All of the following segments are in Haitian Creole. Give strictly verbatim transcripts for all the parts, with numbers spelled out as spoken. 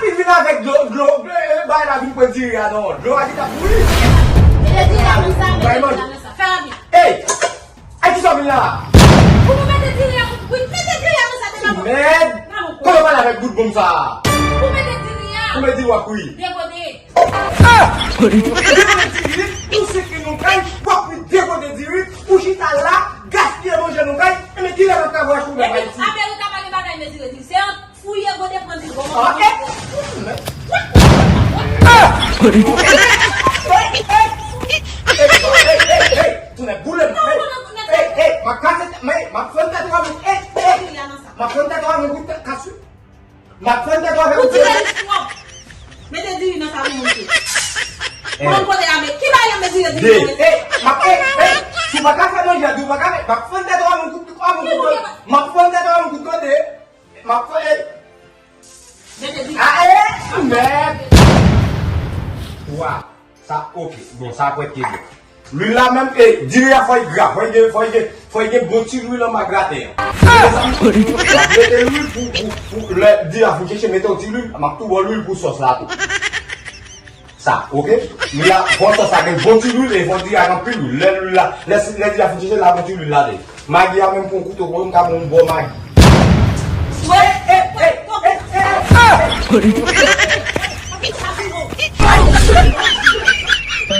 Li vin avèk dlo, dlo, dlo, e, bay la vin pran diri a non. Dlo a ki t ap bouri. Mete diri a nan sa, mete diri a nan sa. Fè rapid. Ey! Ay, kisa w vin la? Pou nou mete diri a, wi, mete diri a nan sa, te pa bon. Mèd! Kote w pale avèk bout bonm sa a? Pou mete diri a. Pou mete diri w ap ri. Dekote. Dekote diri, ou seke nan kay, w ap ri dekote diri, ou chita la, gaspiye manje nan kay, enben kilè n ap ka vwayaje pou mèt Ayiti? Amerik pa gen bagay mezire diri, se ant fouye gode pran diri. Ah, eh. Hey, hey, hey, hey, hey, tounen boule m. Hey, hey, m ap kase, m ap fè yon tèt w avè, hey, hey, m ap fè yon tèt w avè yon kout kas. M ap fè yon tèt w avè yon kout. Mete diri nan sa pou moun ki. Pou moun kote a, men ki bagay yo mezire diri nan? Hey, m ap, hey, hey, si w pa ka fè manje a, di w pa ka fè, m ap fè yon tèt w avè yon kout, avè yon kout. M ap fè yon tèt w avè yon kout kote. M ap fè, hey. Mete diri. Ah, eh, mèd. Wa. Sa, ok. Bon, sa prèske bon. Lwil la menm, e, diri a fò l gra, fò l gen, fò l gen, fò l gen bon ti lwil anba gratè a. Mezanmi, w ap mete lwil pou, pou, pou, lè diri a fin cheche, mete yon ti lwil, m ap tou ba w lwil pou sòs la tou. Sa, ok? Lwil la, fò sòs la gen bon ti lwil, e fò diri a gen anpil lwil. Lè lwil la, lè, lè diri a fin cheche, la bon ti lwil ladan l. Magi a menm pou yon kouto, pou m ka ba w yon bò magi. Ey, ey, ey, ey, ey, ey. Men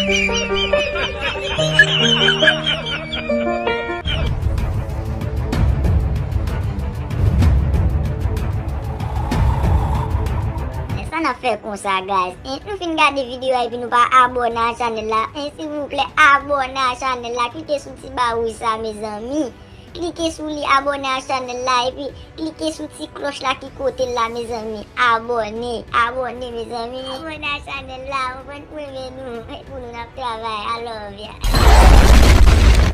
sa n ap fè konsa, guys. En, nou fin gade videyo a epi nou pa abòne a chanèl la. En, silvouplè, abòne a chanèl la. Klike sou ti ba wouj sa, mezanmi. Klike sou li, abòne a chanèl la, epi klike sou ti klòch la ki kote l la, mezanmi. Abòne, abòne, mezanmi. Abòne a chanèl la, ou konprann, pou renmen nou, e pou nou n ap travay. I love ya.